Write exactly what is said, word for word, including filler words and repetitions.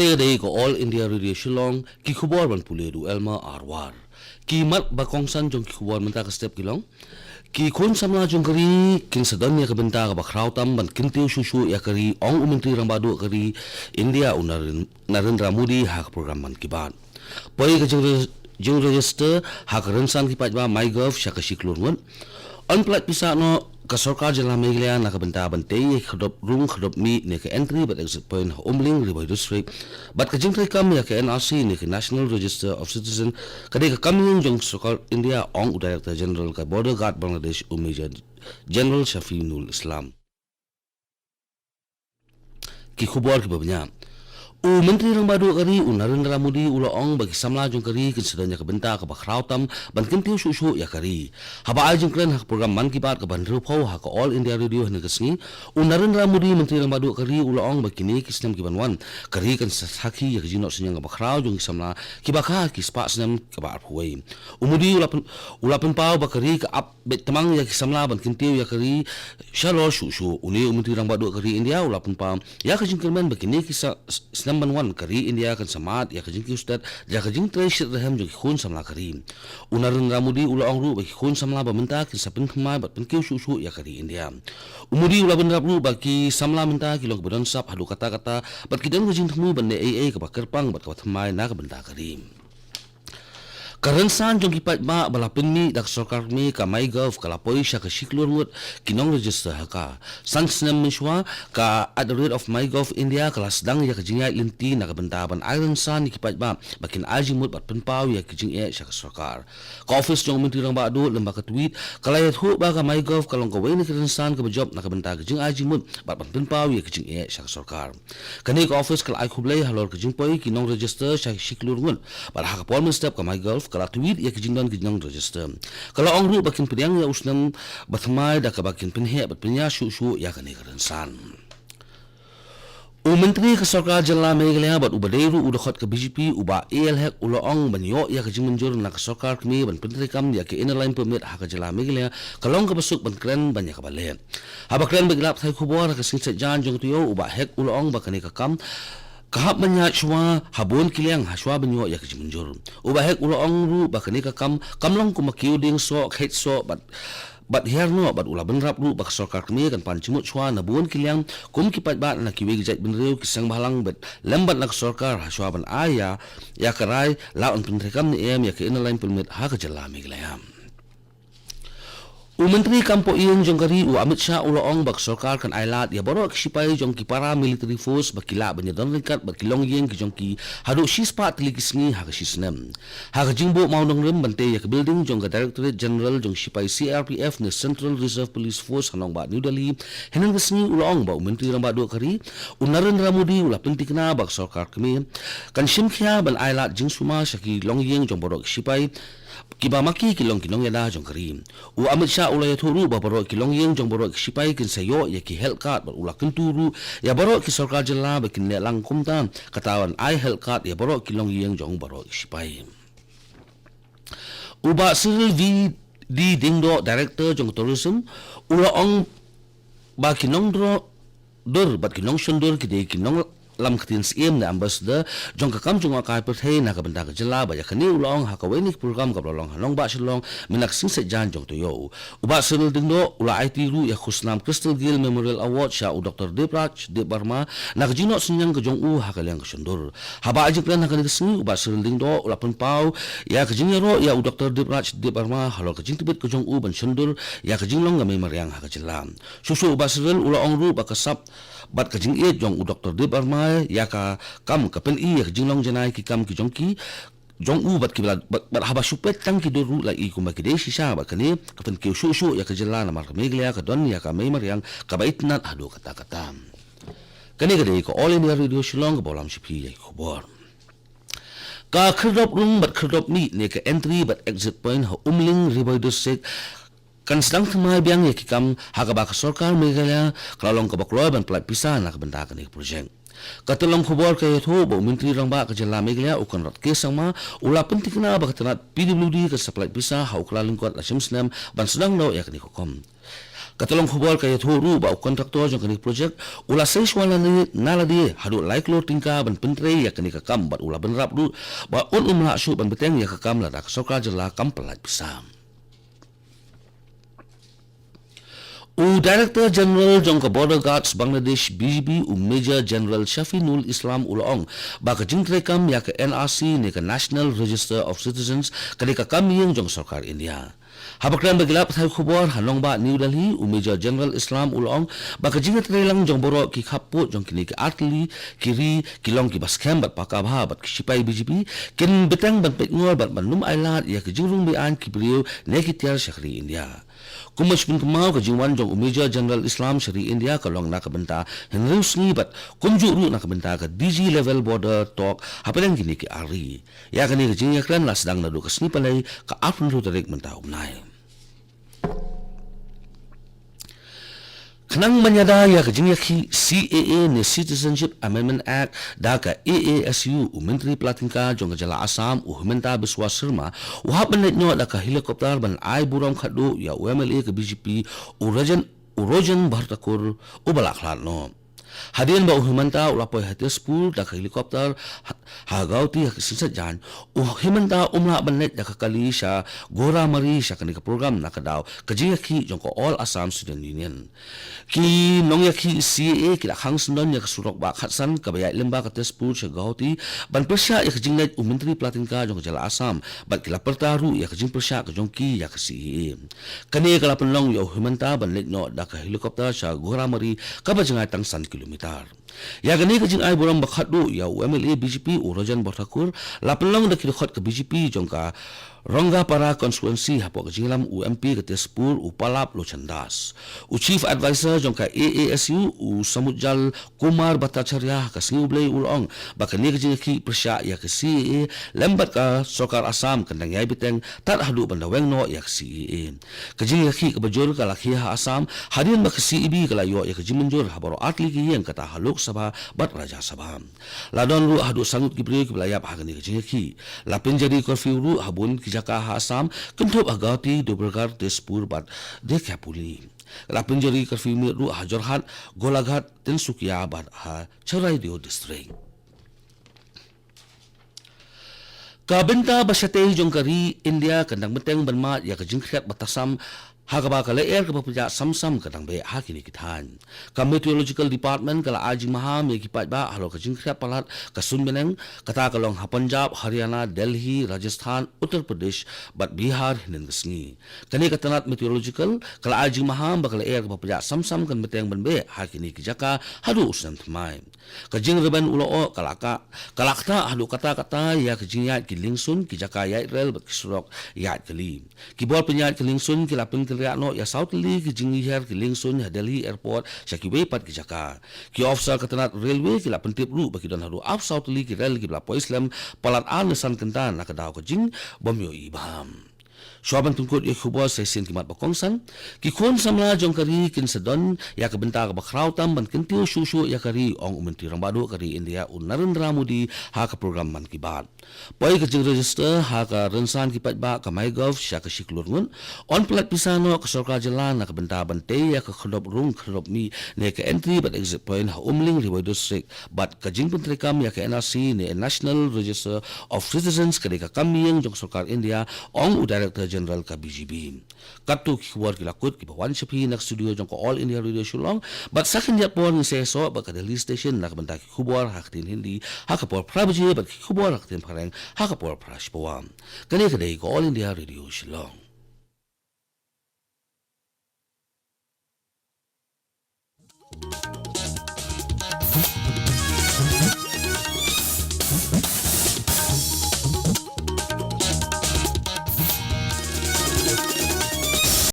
Te dei ka All India Radio Shillong, ki khubor ban pule da u Elma Arwar. Ki mat ba kongsan jong ki khubor mynta ka step ki long: Ki khun samla jong ka ri kin sa don ïa ka bynta kaba khraw tam ban kyntiew shuh shuh ïa ka ri, ong u Myntri Rangbah Duh ka ri India u Naren-, Narendra Modi ha ka program Mann Ki Baat. Poi ka jingre-, jingregister ha ka rynsan ki paidbah MyGov sha ka shi klur ngut. Yn pyllait pisa noh ka sorkar jylla Meghalaya na ka bynta ban tei ïa ki khyrdop rung khyrdop mih ne ka entry bad exit point ha Umling, Ri Bhoi District, bad ka jingtrei kam ïa ka N R C ne ka National Register of Citizen ka dei ka kam ïing jong sorkar India, ong u Director General ka Border Guard Bangladesh u Major General Shafiunul Islam. Ki khubor kiba bniah. U Myntri Rangbah Duh ka ri u Narendra Modi u la ong ba ki samla jong ka ri kin sa don ïa ka bynta kaba khraw tam ban kyntiew shuh shuh ïa ka ri. Haba ai jingkren ha ka program Mann Ki Baat kaba hynriewphew ha ka All India Radio hynne ka sngi, u Narendra Modi, Myntri Rangbah Duh ka ri, u la ong ba kine ki snem kiban wan ka ri kan sa sakhi ïa ka jingnoh synñiang kaba khraw jong ki samla kiba kha ki spah snem kaba arphew wei. U Modi u la pyn-, u la pynpaw ba ka ri ka ap beit tymmen ïa ki samla ban kyntiew ïa ka ri shalor shuh shuh. Une u Myntri Rangbah Duh ka ri India u la pynpaw ïa ka jingkyrmen ba kine ki sa-, snem ban wan ka ri India kan sa mad ïa ka jingkiew stet ïa ka jingtrei shitrhem jong ki khun samla ka ri. U Narendra Modi u la ong ruh ba ki khun samla ba mynta kin sa pynthymmai bad pynkiew shuh shuh ïa ka ri India. U Modi u la bynrap ruh ba ki samla mynta ki long kiba don sap haduh katta katta bad ki don ka jingthmu ban leh ei ei kaba kyrpang bad kaba thymmai na ka bynta ka ri. Ka rynsan jong ki paidbah ba la pynmih da ka sorkar kmie ka MyGov ka la poi sha ka shi klur ngut ki nongregister ha ka. San snem mynshuwa, ka At the Rate of MyGov India ka la sdang ïa ka jingïaid lynti na ka bynta ban ai rynsan ïa ki paidbah ba kin ai jingmut bad pynpaw ïa ki jingeh sha ka sorkar. Ka office jong u Myntri Rangbah Duh lyngba ka tweet ka la ïathuh ba ka MyGov ka long kawei na ki rynsan kaba jop na ka bynta ka jingai jingmut bad ban pynpaw ïa ka jingeh sha ka sorkar. Kane ka office ka la ai khublei halor ka jingpoi ki nongregister sha shi klur ngut. Bad ha ka por mynstep ka MyGov ka la tweet ïa ka jingdon ki nongregister. Ka la ong ruh ba kin pdiang ïa u snem bathymmai da kaba kin pynheh bad pynïar shuh shuh ïa kane ka rynsan. U Myntri ka Sorkar Jylla Meghalaya bad uba dei ruh u dkhot ka B J P u Bah A L Hek u la ong ban ïoh ïa ka jingmynjur na ka sorkar kmie ban pyntreikam ïa ka Inner Line Permit ha ka jylla Meghalaya ka long kaba suk ban kren ban ïa kaba leh. Haba kren bad ki lad pathai khubor ha ka sngi Saitjaiñ jong ka taïew, u Bah Hek u la ong ba kane ka kam ka hap ban ïaid shuwa ha bun ki liang ha shuwa ban ïoh ïa ka jingmynjur. U Bah Hek u la ong ruh ba kane ka kam kam long kum ba kiew dieng soh, kheit soh bad, bad hiar noh, bad u la bynrap ruh ba ka sorkar kmie kan pan jingmut shuwa na bun ki liang kum ki paidbah na kiwei ki jaitbynriew, ki sengbhalang bad lem bad na ka sorkar ha shuwa ban ai ïa, ïa ka rai la yn pyntreikam ne em ïa ka Inner Line Permit ha ka jylla Meghalaya. U Myntri Kam Pohïing jong ka ri u Amit Shah u la ong ba ka sorkar kan ailad ïa baroh ki shipai jong ki Para Military Force ba ki lah ban ïadon ryngkat bad ki longïing ki jong ki haduh shispah tylli ki sngi ha ka shisnem. Ha ka jingbuh mawnongrim ban tei ïa ka building jong ka Directorate General jong shipai C R P F ne Central Reserve Police Force ha nongbah New Delhi hynne ka sngi, u la ong ba u Myntri Rangbah Duh ka ri u Narendra Modi u la pynthikna ba ka sorkar kmie kan shim khia ban ailad jingsumar sha ki longïing jong baroh ki shipai kiba ma ki ki long ki nongïada jong ka ri. U Amit Shah u la ïathuh ruh ba baroh ki longïing jong baroh ki shipai kin sa ïoh ïa ki health card bad u la kyntu ruh ïa baroh ki sorkar jylla ba kin leh lang kumta, kata ban ai health card ïa baroh ki longïing jong baroh ki shipai. U Bah Cyril V D Diengdoh, Director jong Tourism, u la ong ba ki nongdro dur bad ki nongshon dur ki dei ki nonglam ktien syiem ne ambassador jong ka kam jngohkai pyrthei na ka bynta ka jylla, bad ïa kane u la ong ha kawei na ki program kaba la long ha nongbah Shillong mynta ka sngi Saitjaiñ jong ka taïew. U Bah Cyril Diengdoh u la aiti ruh ïa ka khusnam Crystal Gayle Memorial Award sha u Doktor Debraj Debbarma na ka jingnoh synñiang ka jong u ha ka liang ka shon dur. Haba ai jingkren ha kane ka sngi, u Bah Cyril Diengdoh u la pynpaw ïa ka jingïaroh ïa u Doktor Debraj Debbarma halor ka jingtbit ka jong u ban shon dur ïa ka jinglong ka mei mariang ha ka jylla. Shuh shuh u Bah Cyril u la ong ruh ba ka sap bad ka jingïeit jong u Doktor Debbarma ïa ka kam ka pyni ïa ka jinglong janai ki kam ki jong ki jong u bad ki ba la, bad, bad haba shu peit tang ki dur ruh la i kumba ki dei shisha, bad kane ka pynkiew shuh shuh ïa ka jylla namar ka Meghalaya ka don ïa ka mei mariang kaba itynnad haduh katta katta. Kane ka dei ka All India Radio Shillong kaba lam sha phi ïa ki khubor. Ka khyrdop rung bad khyrdop mih ne ka entry bad exit point ha Umling, Ri Bhoi District kan sdang thymmai biang ïa ki kam ha kaba ka sorkar Meghalaya ka la long kaba kloi ban pyllait pisa na ka bynta kane ka projek. Ka tyllong khubor ka ïathuh ba u Myntri Rangbah ka jylla Meghalaya u Conrad K Sangma u la pynthikna ba ka tnad P W D kan sa pyllait pisa ha u kylla lyngkot la shim snem ban sdang noh ïa kane ka kam. Ka tyllong khubor ka ïathuh ruh ba u kontraktor jong kane ka projek u la sei shuwa na lade, na lade haduh lai klur tyngka ban pyntrei ïa kane ka kam bad u la bynrap ruh ba un ym lah shuh ban bteng ïa ka kam lada ka sorkar jylla kam pynlait pisa. U Director General jong ka Border Guards Bangladesh B G B, u Major General Shafinul Islam, u la ong ba ka jingtrei kam ïa ka N R C ne ka National Register of Citizens ka dei ka kam ïing jong ka sorkar India. Haba kren bad ki lad pathai khubor ha nongbah New Delhi, u Major General Islam u la ong ba ka jingïatreilang jong baroh ki khappud jong kine ki artylli ki ri ki long kiba skhem bad paka bha bad ki shipai B G B kin bteng ban peit ngor bad ban ym ailad ïa ka jingrung beiñ ki briew ne ki tiar sha ka ri India. Kum ban shu pynkynmaw, ka jingwan jong u Major General Islam sha ri India ka long na ka bynta hynriew sngi bad kumjuh ruh na ka bynta ka D G level border talk hapdeng kine ki ar ri. Ïa kane ka jingïakren la sdang naduh ka sngi Palei ka arphew hynriew tarik mynta u bnai. Khnang ban ïada ïa ka jingïakhih C A A ne Citizenship Amendment Act da ka A A S U, u Myntri Pla Tyngka jong ka jylla Assam, u Himanta Biswa Sarma, u hap ban leit noh da ka helicopter ban ai burom khatduh ïa u M L A ka B J P, u Rajan, u Rajan Bhor Thakur, uba la khlad noh. Hadien ba u Himanta u la poi ha Tezpur da ka helicopter ha, ha Guwahati ha ka sngi Saitjaiñ, u Himanta um lah ban leit da ka kali sha Ghoramari sha kane ka program na ka daw ka jingïakhih jong ka All Assam Student Union. Ki nongïakhih C A A ki la khang syndon ïa ka surok bah khatsan kaba ïaid lyngba ka Tezpur sha Guwahati ban pyrshah ïa ka jingleit u Myntri Pla Tyngka jong ka jylla Assam bad ki la pyrta ruh ïa ka jingpyrshah ka jong ki ïa ka C A A. Kane ka la pynlong ïa u Himanta ban leit noh da ka helicopter sha Ghoramari kaba jngai tang san kilometer. Ïa kane ka jingai burom ba khatduh ïa u M L A B J P u Rajan Bhor Thakur la pynlong da ki dkhot ka B J P jong ka Rongapara constituency hapoh ka jingïalam u M P ka Tezpur u Pallab Lochan Das. U Chief Advisor jong ka A A S U u Samujjal Kumar Bhattacharya ha ka sngi U Blei u la ong ba kane ka jingïakhih pyrshah ïa ka C A A lem bad ka sorkar Assam kan dang ïai bteng tad haduh ban da weng noh ïa ka C A A. Ka jingïakhih kaba jur ka la khie ha Assam hadien ba ka C A B ka la ïoh ïa ka jingmynjur ha baroh artylli ki ïing kata ha Lok Sabha bad Rajya Sabha. La don ruh haduh san ngut ki briew kiba la ïap ha kane ka jingïakhih. La pynjari curfew ruh ha bun ki jaka ha Assam, kynthup ha Guwahati, Dibrugarh, Tezpur bad Dechapoly. La pynjari curfew miet ruh ha Jorhat, Golaghat, Tinsukia bad ha Charaideo District. Ka bynta ba shatei jong ka ri India kan dang bteng ban mad ïa ka jingkhriat ba tasam, ha kaba ka lyer kaba pynjah sam sam ka dang beh ha kine ki thaiñ. Ka Meteorological Department ka la ai jingmaham ïa ki paidbah halor ka jingkhriat palat ka sun bneng, kata ka long ha Punjab, Haryana, Delhi, Rajasthan, Uttar Pradesh bad Bihar hynnin ka sngi. Kane ka tnat meteorological ka la ai jingmaham ba ka lyer kaba pynjah sam sam kan bteng ban beh ha kine ki jaka haduh u snem thymmai. Ka jingrben u la ong ka la ka, ka la ktah haduh katta katta ïa ka jingïaid ki liengsuiñ, ki jaka ïaid rel bad ki surok ïaid kali. Ki bor pynïaid ki liengsuiñ ki la pynkynriah noh ïa saw tylli ki jinghiar ki liengsuiñ ha Delhi Airport sha kiwei pat ki jaka. Ki officer ka tnat railway ki la pyntip ruh ba ki don haduh arphew saw tylli ki rel kiba la poi slem palat ar ne san kynta na ka daw ka jingbym ïohi bha. Shuwa ban pynkut ïa ki khubor sa shisien ki mat ba kongsan. Ki khun samla jong ka ri kin sa don ïa ka bynta kaba khraw tam ban kyntiew shuh shuh ïa ka ri, ong u Myntri Rangbah Duh ka ri India u Narendra Modi ha ka program Mann Ki Baat. Poi ka jingregister ha ka rynsan ki paidbah ka MyGov sha ka shi klur ngut. Yn pyllait pisa noh ka sorkar jylla na ka bynta ban tei ïa ka khyrdop rung khyrdop mih ne ka entry bad exit point ha Umling Ri Bhoi District bad ka jingpyntreikam ïa ka N R C ne National Register of Citizens ka dei ka kam ïing jong ka sorkar India, ong u Director General ka B G B. Katto ki khubor ki la kut kiba wan sha phi na ka studio jong ka All India Radio Shillong, bad sa khyndiat por ngin sa ïasoh bad ka Delhi Station na ka bynta ki khubor ha ka ktien Hindi ha ka por phra baje bad ki khubor ha ka ktien Phareng ha ka por phra shi pawa. Kane ka dei ka All India Radio Shillong.